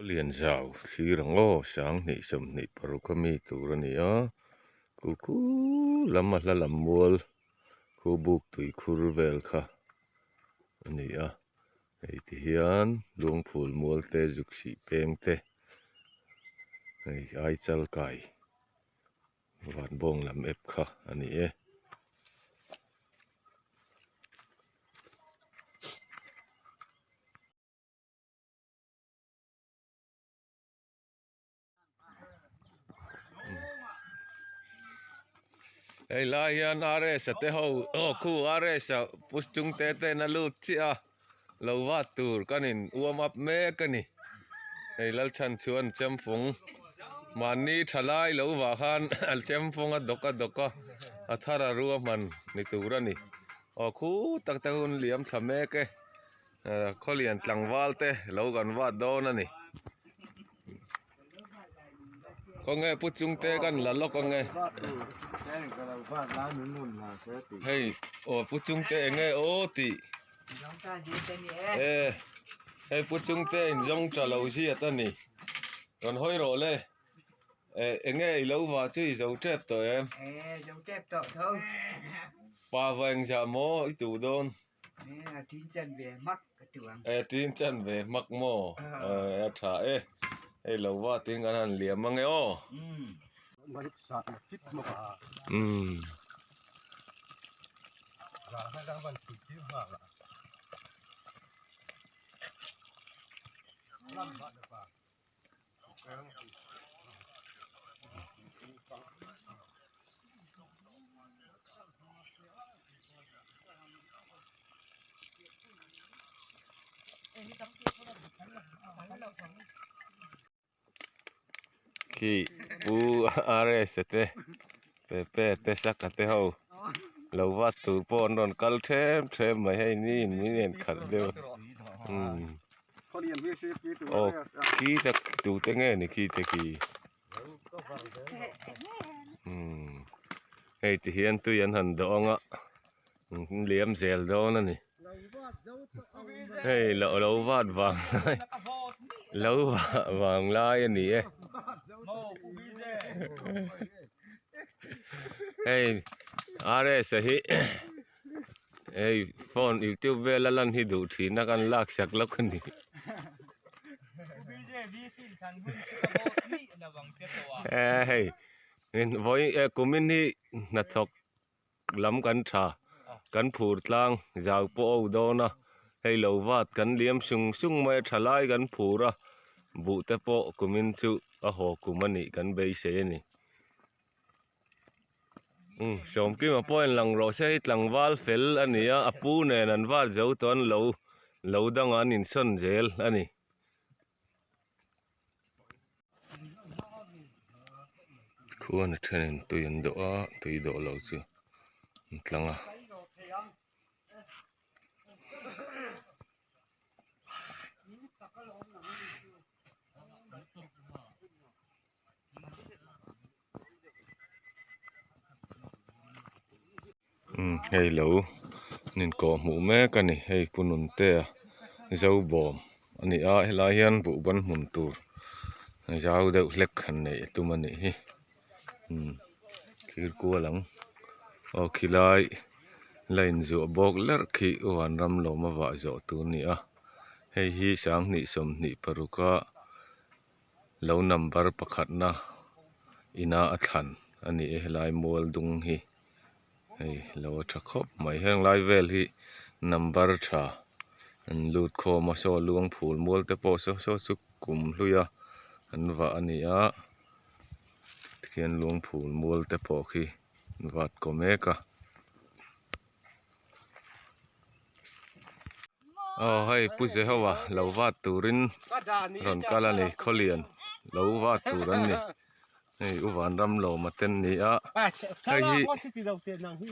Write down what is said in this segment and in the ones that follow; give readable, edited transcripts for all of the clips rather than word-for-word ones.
Lianzau thlir ang aw sanghnih 26 a mi tur a ni a khu khu lam a hla lam mual khu buk tui khur vel kha a ni a hei ti hian luangphul mual te zuk sih peng te hei ai chal kai van bawng lam ep kha a ni e. Hei lai hian RS a te ho aw khu RS a push chung te ten a lut chiah a lo vat tur kan in warm up mek a ni hei Lalchhan chuan chemfung mahni tha lai lo vah khan a chemfung a dawk a dawk a a thar a rua hman ni tur a ni aw khu tak te hun liam thla mek e. Khawlian tlangval te lo kan vat dawn a ni. Khawnge pu chungte kan la lawk ange. Hei aw pu chungte enge aw tih. E hei pu chungte in zawng tha lo ziat a ni. Rawn hawi rawh le. E enge i lo va chu i zo tep tawh em? E zo tep tawh tho. Pa va engzah maw i tuh dawn? A tin chan ve hmak ka tu ang. E tin chan ve hmak maw? A tha e. Hei lo va tin kan han liam ange aw. Umm. Khi pu RS a te Pepe te Saka te ho lo vat tur pawh an rawn kal them them mai hei ni in min en khalh deuh umm. Aw khi tak tute nge ni khi te khi umm hei ti hian tui an han dawh ang a an liam zel dawn a ni hei lo lo vat vang lai lo vah vang lai a ni e hei RS a hi. Hei phone youtube vel a lan hi duh thin a kan lak sak lawk a ni. Hei vawi kumin hi hnathawk lam kan tha kan phur tlang zau pawh a u dawn a hei lo vat kan liam sung sung mai a tha lai kan phur a buh te pawh kumin chu a haw kum a nih kan beisei a ni. Umm Sawmkima pawh in lang rawh se hei tlangval fel a ni a a pu nen an vat zo tawh an lo lo dangah an insawn zel a ni. Khuan a thenin tui an dawh a tui dawh loh chu an tlang a. Umm hei lo nin kawh hmuh mek a ni hei pu Nuntea zo bawm a ni a helai hian buhban hmun tur zau deuh hlek han neih a tum a nih hi umm thlir kual ang aw khilai la inzuah bawk lerh khi vanram lawm a vah zawh tur a ni a hei hi sanghnih 26 a. Lo number pakhatna ina a thlan a ni e helai mual dung hi hei lo a tha khawp mai heng lai vel hi number tha an lut khawm a saw luang phul mual te pawh saw saw chu kum hlui a an vah a ni a tikhian luang phul mual te pawh khi an vat kaw mek a. Aw hei pu Jehovah lo vat turin rawn kal a ni khawlian lo vat tur an ni hei u vanram lawma te an ni a hei hi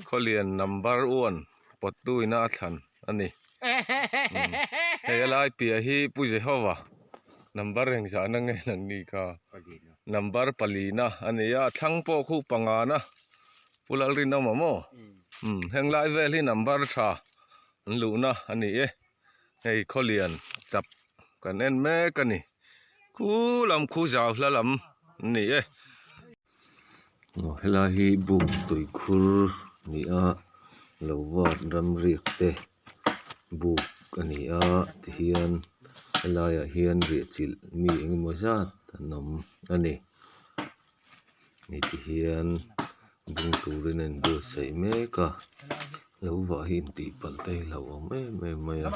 khawlian number one pawttu ina a thlan a ni hei a lai piah hi pu Jehovah number engzahna nge lang ni kha number palina a ni a thlang pawh khu pangana Pu Lalrinawma maw? Umm heng lai vel hi number tha an luhna a ni e. Hei Khawlian chap kan en mek a ni. Khu lam khu zau hla lam an ni e. Aw helai hi buk tuikhur a ni a lo vat ram riak te buk a ni a tihian helaiah hian riah chilh mi engemaw zat an awm a ni hei tihian bung turin a inbuatsaih mek a lo vah hi intihpalh te hi hlauhawm em em mai a.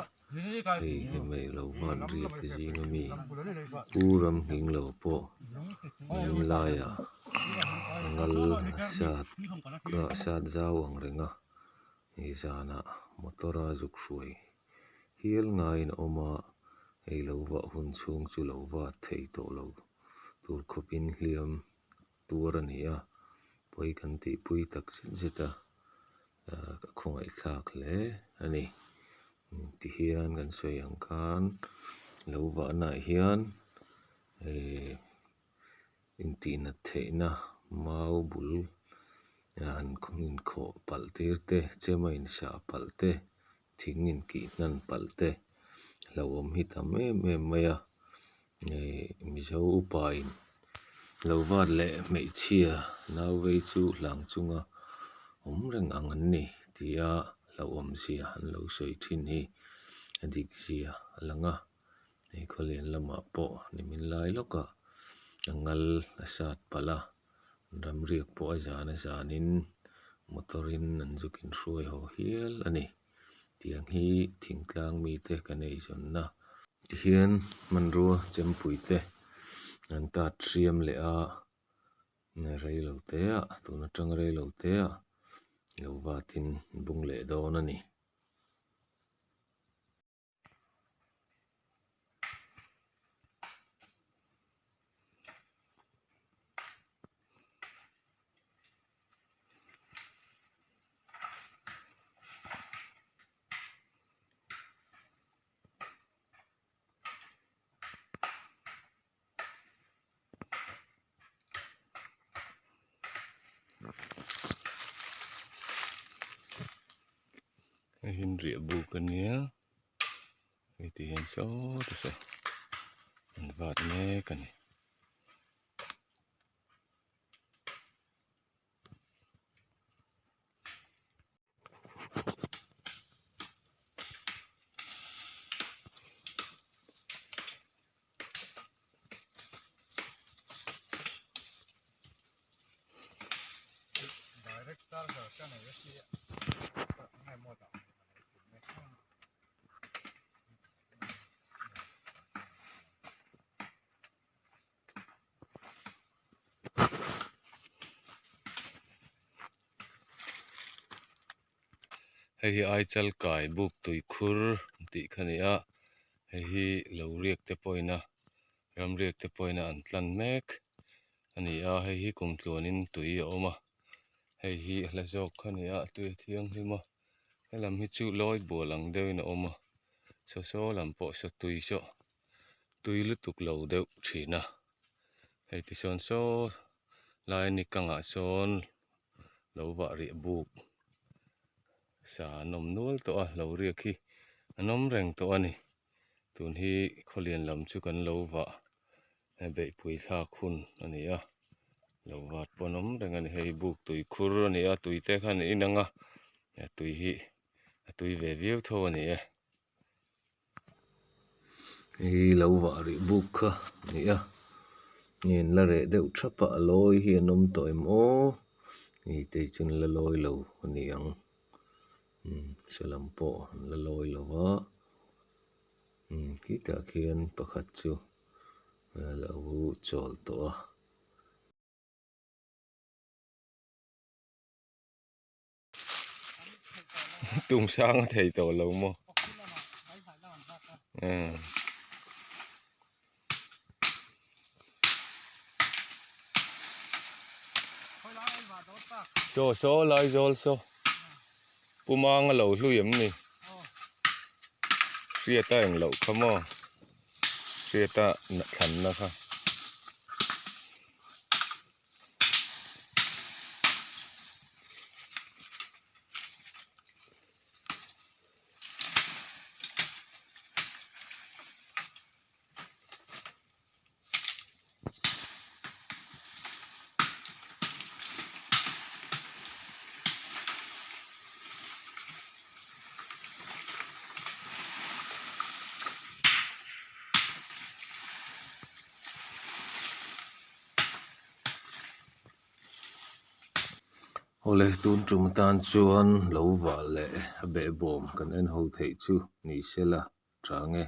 Hei hemi lo van riak zing ami pu ram nghing lo pawh min laiah a ngal sat ah sat zau ang reng a hei zanah motor a zuk hruai hial ngaiin a awm a hei lo vah hun chhung chu lo vat thei tawh lo tur khawpin hliam tuar a ni a pawi kan tihpui tak zet zet a ah ka khawngaihthlak hle a ni tihian kan sawi ang khan lo vahna ah hian ihh intihnat theihna mau bul an inkhawh palh tir te chem a insah palh te thing inkih hnan palh te hlauhawm hi tam em em mai a ihh mizo upa in lo vat leh hmeichhia nau vei chu hlang chunga awm reng ang an ni tia hlauhawm zia an lo sawi thin hi a dik zia a lang a hei khawlian lamah pawh nimin lai lawkah a ngal a sat palh a ramriak pawh a zan a zanin motor in an zuk inhruai haw hial a ni. Tiang hi thingtlang mite kan eizawnna tihian hmanrua chempui te an tat hriam leh a reilo te ah tun atang reilo te ah lo vatin bung leh dawn a ni. Hei hi riah buk a nia hei ti hian saw te saw an vat mek a ni. Hei hi Aichal kai buk tui khur tih kha a ni a hei hi lo riak te pawhin a ram riak te pawhin a an tlan mek a ni a hei hi kum tluanin tui a awm a hei hi a hla zawk kha a ni a a tui a thianghlim a helam hi chu lawi bual ang deuhin a awm a saw saw lam pawh saw tui saw tui lutuk lo deuh thin a hei tisawn saw lai ni kangah sawn lo vah rih buk sa an awm nual tawh a lo riak hi an awm reng tawh a ni tun hi khawlian lam chu kan lo vah beihpui thlak hun a ni a lo vat pawh an awm reng a ni hei buk tui khur a ni a tui te khan a inang a tui hi a tui ve viau tho a ni e. Hei lo vah rih buk kha a ni a nge an la reh deuh thap a a lawi hi an awm tawh em aw hei te hi chu an la lawi lo a ni ang umm salam pawh an la lawi lo va umm khitah khian pakhat chu a lo chawl tawh a. Tum sang a thei tawh lo maw umm saw saw lai zawl saw pu mang a lo hlui em ni hriat a engloh kha maw hriat a thlanna kha. Awle tun tum atan chuan lo vah leh a behbawm kan en ho theih chu ni se la tha nge.